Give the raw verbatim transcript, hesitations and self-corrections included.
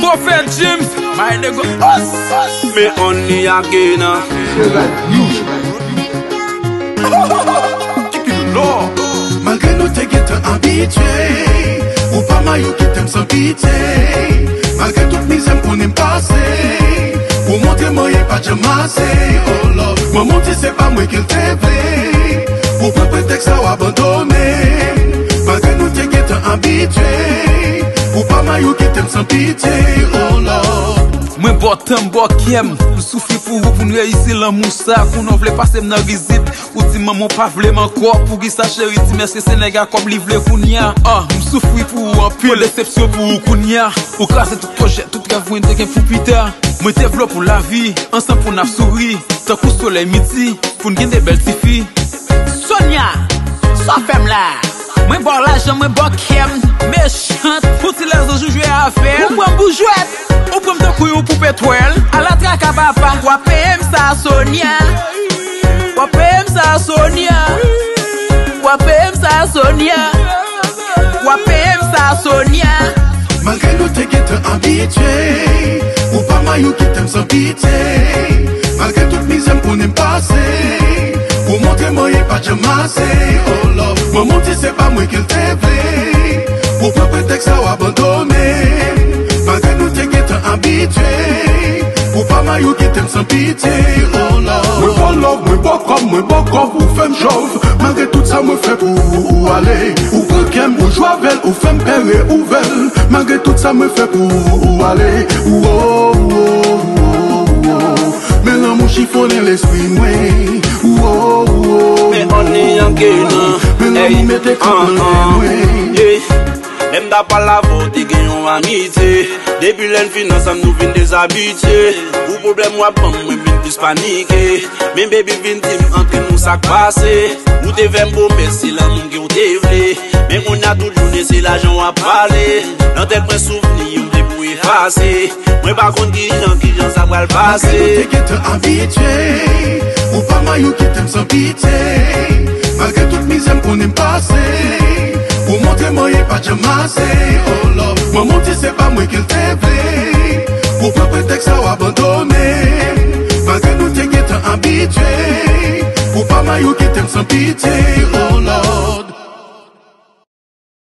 Prophet James, my nigga. Me only again. Kick it low. Malgre nou te gentan abitye, ou pa mayou kite m san pitye. Malgre tout mizè m konnen m pase, ou montre m anyen pa janm ase. Oh Lord, manman w di se pa mwen ke l te vle. Ou pran pretèks sa w abandone. Malgre nou te gentan abitye, ou pa mayou kite m san pitye. Oh Lord. Mwen bò tan m bò kè m, m soufri pou ou pou n reyisi lanmou sa. Kounye w vle pase m nan rizib, ou di manman w pa vle m ankò. Poukisa cheri, di m èske se nèg a kòb li vle kounye a? Ah, m soufri pou ou anpil, desepsyon pou ou kounye a. Ou kraze tout pwojè, tout rèv mwen te gen pou pita. Mwen te vle w pou lavi, ansanm pou n ap souri tankou solèy midi, pou n gen de bèl tifi. Sonia, sa w fè m la? Mwen ba w lajan, mwen ba w kè m, mechant, pou ti lèzanj ou jwe avè l. Ou pran m pou jwèt, ou pran m tankou yon poupe twèl. Ala traka papa, w ap peye m sa Sonia. W ap peye m sa Sonia. W ap peye m sa Sonia. W ap peye m sa Sonia. Malgre nou te gentan abitye, ou pa mayou kite m san pitye. Malgre tout mizè m konnen m pase, ou montre m anyen pa janm ase. Oh Lord, manman w di se pa mwen ke l te vle. Ou pran pretèks sa w abandone. Malgre nou te gentan abitye, ou pa mayou kite m san pitye. Oh Lord. Mwen ba w love, mwen ba w kòb, mwen ba w kòb, ou fè m chòv. Malgre tout sa mwen fè pou ou, ou ale. Ou pran kè m, ou jwe avè l, ou fè m pè reouvè l. Malgre tout sa mwen fè pou ou, ou ale. Ou, oh, ou, oh, ou, oh, ou, oh. Men lanmou chifonnen lespri mwen. Ou, oh, ou, oh, ou, oh. Men lanmou mete kòb nan nen mwen. Lè m t ap pale avè w, te gen yon amitye. Depi lè n fin ansanm, nou vin dezabitye. Pou pwoblèm w ap ban m, mwen vin plis panike. Men baby vin di m antre nou sa k pase. Ou te fè m pwomès, se lanmou ke w te vle. Men kounye a tout jounen se lajan w ap pale. Nan tèt mwen souvni yo m te pou efase. Mwen pa konn kijan, kijan sa pral pase. Malgre nou te gentan abitye, ou pa mayou kite m san pitye. Malgre tout mizè m konnen m pase, ou montre m anyen pa janm ase. Oh Lord, manman w di se pa mwen ke l te vle. Ou pran pretèks sa w abandone. Malgre nou te gentan abitye, ou pa mayou kite m san pitye. Oh Lord.